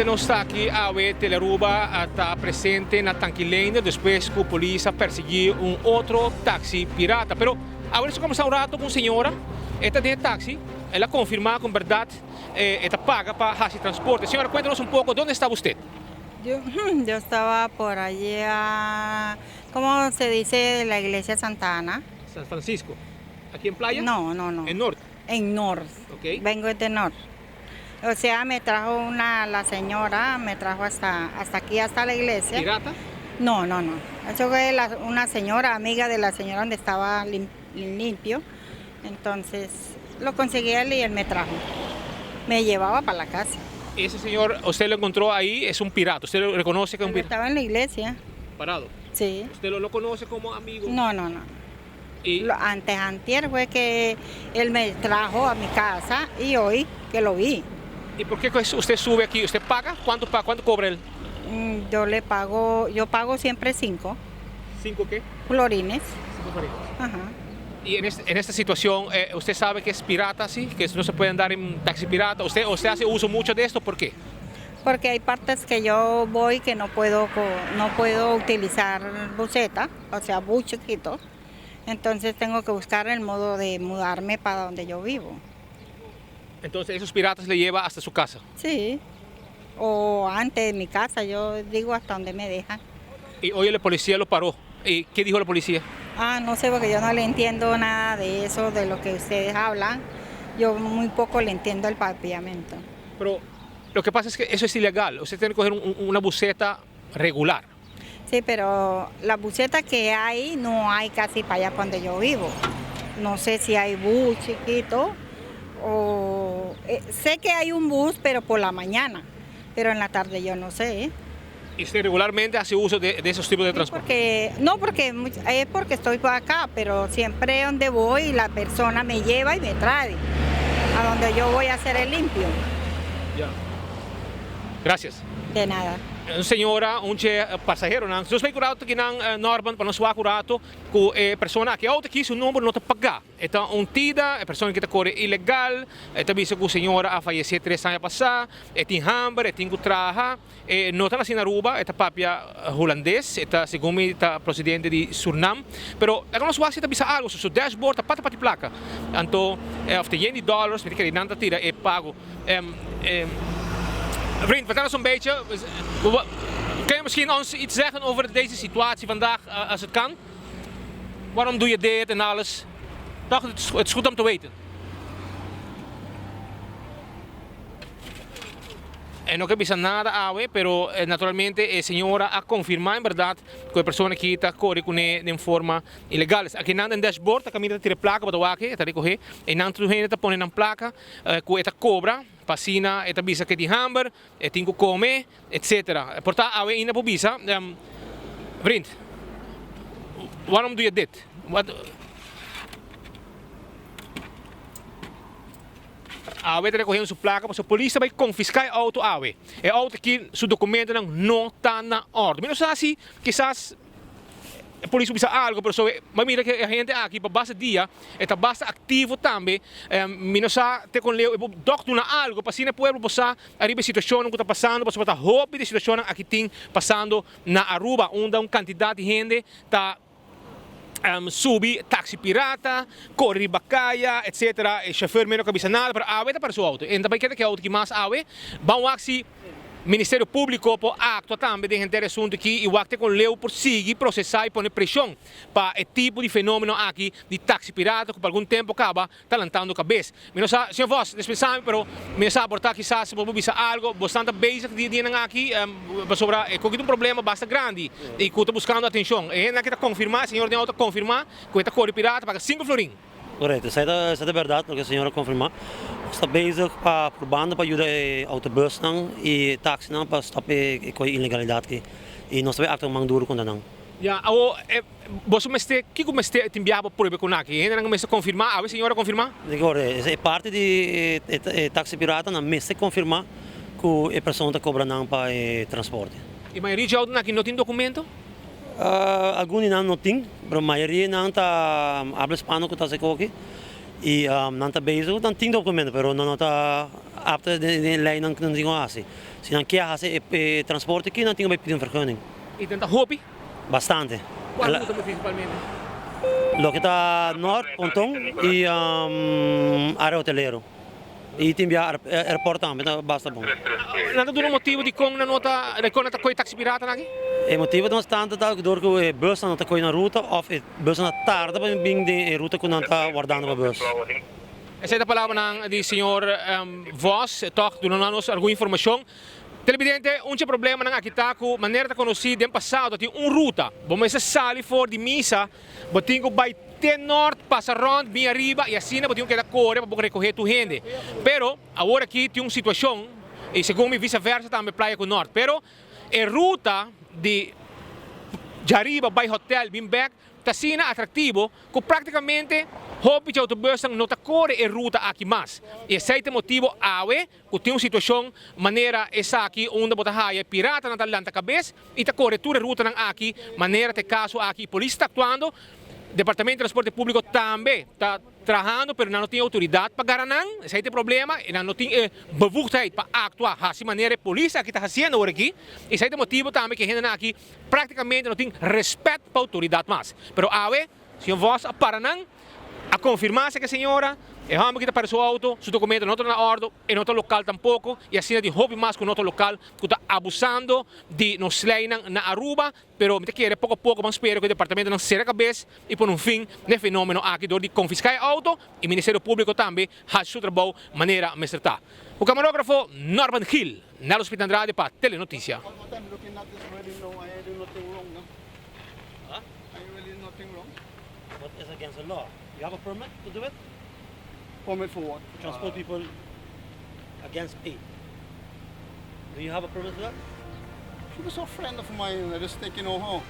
Nuevamente nos ta aki awe Telearuba ta presente na Tankileinde despues cu polis a persegui un otro taxi pirata. Pero awe nos a combersa un rato cu un señora, e ta den e taxi, el a confirma cu en berdad e ta paga pa haci transporte. Señora cuenta nos un poco donde estaba usted? Yo estaba por allá, como se dice la iglesia Santa Ana? San Francisco. Aki en playa? No, no, no. En Noord? En Noord. Ok. Vengo de Noord. O sea, me trajo una, la señora me trajo hasta, hasta aquí, hasta la iglesia. Pirata? No, no, no. Eso fue la, una señora, amiga de la señora donde estaba lim, limpio. Entonces lo conseguí a él y él me trajo. Me llevaba para la casa. Ese señor, usted lo encontró ahí, es un pirata. ¿Usted lo reconoce como un pirata? Estaba en la iglesia. Parado. Sí. ¿Usted lo, lo conoce como amigo? No, no, no. Y Lo, antes, antier fue que él me trajo a mi casa y hoy que lo vi. ¿Y por qué usted sube aquí? ¿Usted paga? ¿Cuánto paga? ¿Cuánto cobra él? Yo le pago, yo pago siempre 5. ¿5 qué? Florines. 5 florines. Ajá. Y en, este, en esta situación, usted sabe que es pirata, ¿sí? Que no se puede andar en taxi pirata. ¿Usted, usted hace uso mucho de esto? ¿Por qué? Porque hay partes que yo voy que no puedo utilizar buseta, o sea, bus chiquito. Entonces tengo que buscar el modo de mudarme para donde yo vivo. Entonces esos piratas le lleva hasta su casa. Sí, o antes de mi casa, yo digo hasta donde me dejan. Y hoy la policía lo paró. ¿Y qué dijo la policía? Ah, no sé, porque yo no le entiendo nada de eso, de lo que ustedes hablan. Yo muy poco le entiendo el papiamento. Pero lo que pasa es que eso es ilegal. Usted tiene que coger una buseta regular. Sí, pero la buseta que hay no hay casi para allá donde yo vivo. No sé si hay bus chiquito o... sé que hay un bus, pero por la mañana. Pero en la tarde yo no sé. ¿Y usted regularmente hace uso de esos tipos de Sí, transporte? porque, no, porque es porque estoy por acá, pero siempre donde voy la persona me lleva y me trae a donde yo voy a hacer el limpio. Ya. Gracias. De nada. Un señora, un che pasaheronan. Nos bay cu rato kinan Norman pa nos wak un rato cu e persona aki. E auto aki su number no ta paga. E ta un tida, e persona ki ta core ilegal. E ta bisa cu señora a fayece tres aña pasa. E tin hamber, e tin cu traha. E no ta naci na Aruba, e ta papia Hulandes. E ta segun mi ta procedente di Surnam. Pero laga nos wak si e ta bisa algo. Su dashboard ta pata pati placa. Anto of ta yen di dollars, mi ta kere nan ta tira e pago. Vriend, vertel ons een beetje. Kun je misschien ons iets zeggen over deze situatie vandaag, als het kan? Waarom doe je dit en alles? Toch, het is goed om te weten. E no ke bisa nada awe, pero naturalmente e señora a confirma en berdad cu e persona aki ta core cune den forma ilegal. Aki nan den dashboard ta caminda ta tira e placa pa ta wak, e ta recoge. Einan tur hende ta pone nan placa cu e ta cobra pa asina e ta bisa cu e tin hamber, e tin cu come, etc. Por ta awe ainda por bisa, Vriend, waarom doe je dit? Wat. Awe ta recogiendo su placa pasobra polis ta bay confisca e auto awe. E auto aki su documentonan no ta na orde. Mi no sa si kisas. E polis por bisa algo pero so bo mira ke e hende aki pa basta dia e ta basta aktivo tambe mi no sa te kon leu e por dòk duna algo pa asina e pueblo por sa ariba e situashonnan ku ta pasando pasobra ta hopi di situashonnan aki tin pasando na Aruba unda un kantidat di hende ta subi taxi pirata kore riba kaya etsetera e shofèr meno ka bisa nada pero awe ta para su outo e no ta bai keda ke outo ki mas awe ban wak si Ministerio Públiko por aktua tambe den henter e asuntu aki i wak te kon leu por sigui prosesá i pone preshon pa e tipo di fenómeno aki di taksi pirata ku pa algun tempu kaba ta lantando kabes. Mi no sa, señor Vos, dispensá mi, pero mi no sa por ta kisas bo por bisa algo, bosnan ta bezig di e dianan aki pasobra e koki ta un problema basta grandi i ku ta buskando atenshon. E hendenan aki ta konfirmá, e señor den outo a konfirmá ku e ta kore pirata paga sinku florin. Correcto, esei ta esei ta berdad loke e señor a confirma. Nos ta bezig pa probando pa yuda e autobusnan y e taxinan pa stop e coy ilegalidad aki. Y nos ta bay actua man duro contra nan. Ya, awo e boso mester, kiko mester tin biaha pa prueba con aki? E hendenan mester confirma, awe e señor a confirma? Di acuerdo, esei e parti di e taxi pirata nan mester confirma cu e persona ta cobra nan pa e transporte. Y mayoria dje autonan aki no tin documento? Algun di nan no tin, pero mayoria di nan ta habla hispano ku ta hasi koki. I nan ta bezig, nan tin documento pero nan no ta apto den e leynan cu nan tin cu haci. Si nan kier haci e transporte aki nan tin cu bay pidi un vergunning. I nan ta hopi? Bastante. Cual ruta principalmente? Loke ta Noord, Ponton y area hotelero. Y tin bia airport tambe ta basta bon. Nan ta duna un motibo dikon nan no ta dikon nan ta koe taxi piratanan aki? E motibo ta mas tanto ta dor ku e busnan no ta koe na ruta of e busnan ta tarda pa bin den e ruta ku nan ta wardando pa bus. Esei ta palabranan di señor Vos, tòg duna nos algun informashon. Televidente, un dje problemanan aki ta ku manera ta konosí den pasado tin un ruta. Bo mester sali for di misa. Bo tin ku bai te nort, pasa rònt, bin ariba i asina bo tin ku keda kore pa bo rekohé tur hende. Pero, awor aki tin un situashon, i segun mi visa versa tambe playa ku nort. Pero, e ruta di djariba bai hotèl bin bèk ta asina atraktivo ku praktikamente hopi dje outobùsnan no ta kore e ruta aki mas. I esei ta e motibu awe Ku tin un situashon manera esaki unda bo ta haya e piratanan ta lanta kabes i ta kore tur e rutanan aki manera ta e kaso aki i polis ta aktuando, Departamento di Transporte Públiko tambe ta trahando pero nan no tin e outoridat pa gara nan, esei ta e problema i nan no tin e bevoegdheid pa aktua hasi manera e polis aki ta hasiendo awor aki i esei ta e motibu tambe ku e hendenan aki praktikamente no tin rèspèt pa outoridat mas. Pero awe Señor Vos a para nan, a konfirmá si ku e señora, e hòmber ki ta para su outo, su dokumento no ta na òrdu, e no ta lokal tampoko, i asina tin hopi mas ku no ta lokal ku ta abusando di nos leinan na Aruba, pero mi ta kere poko a poko ban spera ku e departamentonan sera kabes i pone un fin na e fenomeno aki dor di konfiská e outo i Ministerio Públiko tambe hasi su trabou manera mester ta. Ku kamarógrafo Norman Gil, Nelson Smith Andrade pa Telenoticia. Are you really nothing wrong? What is against the law? You have a permit to do it? Permit for what? To transport people against pay. Do you have a permit for that? She was a friend of mine. I just taking her home.